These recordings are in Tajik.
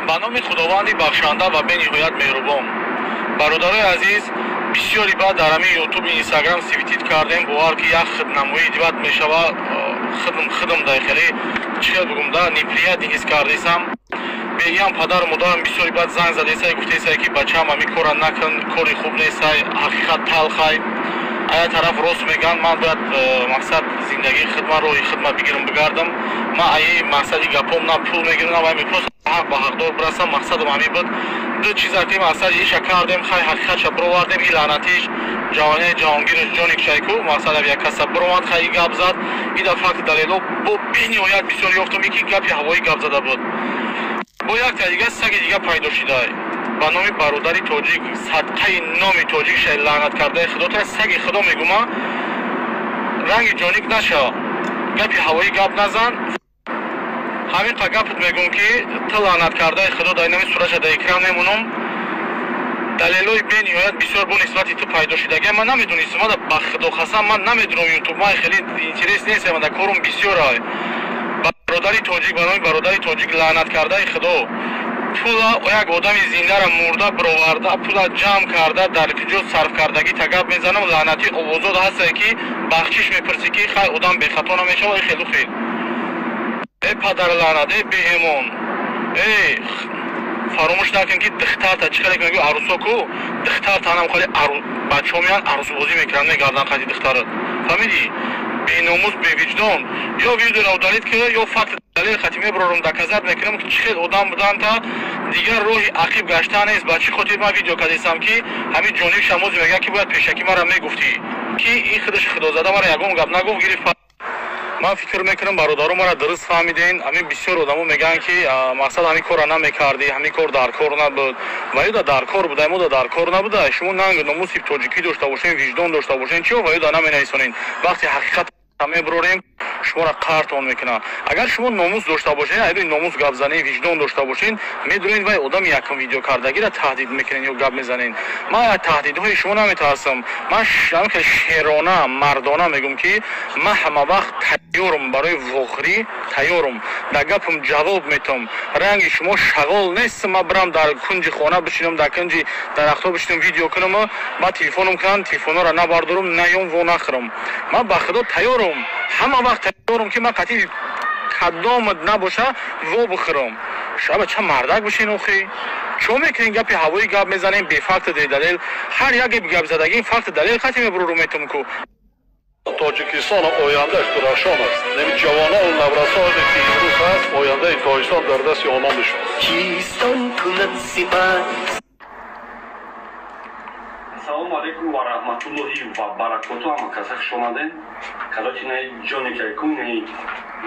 Ба номи Худованди бахшанда ва бениҳоят меҳрубон. Бародарои азиз, бисёри баъд дар ҳамин Ютуби, Инстаграм светить кардем, бовар ки як хиднамоӣ дибат мешава, хидм дай хеле чӣ хел бигум да неприятный ҳис кардесам. Бегиам падару модарам бисёри баъд занг задесай, гуфтесай ки бачаам, ҳамин кора накун, кори хуб несай, ҳақиқат талхай. Ая тараф рост мегӯянд, ман бояд мақсад зиндагии хидма, роҳи хидма бигирам, бигардам. Ман аи мақсади гапом на пул мегирам, на вай, просто ҳақ ба ҳақдор бирасам, мақсадам ҳамин буд. Ду чиза ки мақсад иша кардем, хай, ҳақиқатша бировардем. И лаънатиш ҷавонаи Ҷаҳонгирш Ҷоник Шайку, мақсадам як каса биромад, хай, и гап зад, ида факти далело бо бениҳоят бисёр ёфтум, ки гапи ҳавоӣ гап зада буд. Бо якта дига саги дига пайдо шидай ба номи бародари тоҷик, садқаи номи тоҷик шай, лаънат кардаи худо, саги худо мегума, ранги Ҷоник наша, гапи ҳавоӣ гап назан. Ҳамин қа гапат мегӯм ки ту лаънат кардаи худо, дар инами суратша дар экран мемонам, далелҳои бениҳоят бисёр бо нисбати ту пайдо шудагия. Ман намедонистам, мада ба худо қасам, ман намедонам, Ютуб ман хеле интерес нест, мада корум бисёр. Бародари тоҷик, ба номи бародари тоҷик, лаънат кардаи худо, пула як одами зиндара мурда бироварда, пула ҷамъ карда, дар куҷо сарф кардагӣ та гап мезанам. Лаънатӣ, овозод ҳастае ки бахшиш мепурсӣ, ки хай, одам бехато намешава, хелу хел. Э падар лаънат, э беэмон, э фаромӯш накун ки духтарта чӣ хеле мегӯ, арӯсо ку духтартанам хеле бачаҳо меянд, арӯсбозӣ мекунанд, мегарданд қади духтарат, фаҳмидӣ? Беномус, бевиҷдон, ё видеоро удалить ки, ё факт далел хати мебарорам, доказать мекунам ки чӣ хел одам будан та дигар роҳи ақиб гаштан нест. Ба чӣ хотир ман видео кардесам ки ҳамин Ҷониб Шамози мегӯяд ки бояд пешакӣ мара мегуфтӣ, ки ин худаш худозада мара ягон гап нагуфт, гирифт. Ман фикр мекунам, бародаро мара дуруст фаҳмиден. Ҳамин бисёр одамо мегӯянд ки мақсад ҳамин корра намекардӣ, ҳамин кор дар кор набуд ва ё да дар кор буда, мо да дар кор набуда. Шумо нангу номуси тоҷикӣ дошта бошен, виҷдон дошта бошен, чиё ва ё да наменависонен? Вақте ҳақиқат мебурорем, шуморо қартон мекунад. Агар шумо номус дошта бошед, айби номус гап занед, виҷдон дошта бошед, медонед, вай одами якум видео кардагиро таҳдид мекунед ё гап мезанед. Ман аз таҳдидҳои шумо наметарсам. Ман шерона, мардона мегӯм ки ман ҳама вақт тайёрам барои вохӯрӣ, тайёрам, дар гапам ҷавоб метам. Ранги шумо шағол нестам, ман бирам дар кунҷи хона бишинам, дар кунҷи дарахтҳо бишинам, видео кунам, баъд телефоном кунам, телефонҳоро набардорам, наём, во нахӯрам. Ман ба худо тайёрам, ҳама вақт тайёрам ки ман қатъи кадомат набоша во бихӯрам. Шаба ча мардак бишин охи, чо мекунем, гапи ҳавоӣ гап мезанем, бефакту бедалел. Ҳар як гапзадагӣ факту далел қатъи мебурору метум ку. Тоҷикистон ояндааш дурахшон аст. Неми ҷавонону наврасоне ки имрӯз ҳаст, ояндаи Тоҷикистон дар дасти онон мешавад. Чистон кунад сипас. Ассалому алайкум ва раҳматуллоҳи ва баракоту. Ҳама каса хуш омадем. Короче, наи ҷони кайкун, наи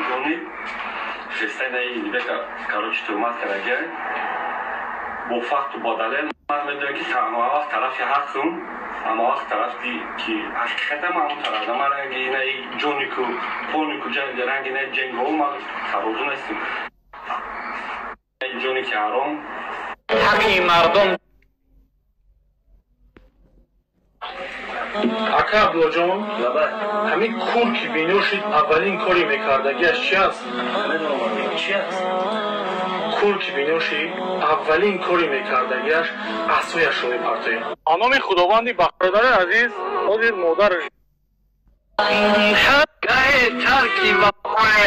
ҷони хестай, наи бека, короче, туҳмат кардагиай бо факту бо далел. Ман медонам ки ҳама вақт тарафи ҳаққум, ҳама вақт тарафи ки ҳақиқатам ҳамон тараф. Ман ранги наи ҷонику понику, ранги наи ҷенгоу ман тарозу нестем. Ҷони ки ҳаром. Ҳаққи мардум. Ака Абдуллоҷон, ҳамин кур ки бино шуд, аввалин кори мекардагиаш чи аст? Чи аст? Кур ки бино шид, аввалин кори мекардагиаш асояшро мепартояд. Ба номи Худованди бародари азиз, ҳозир модар тарки вафои.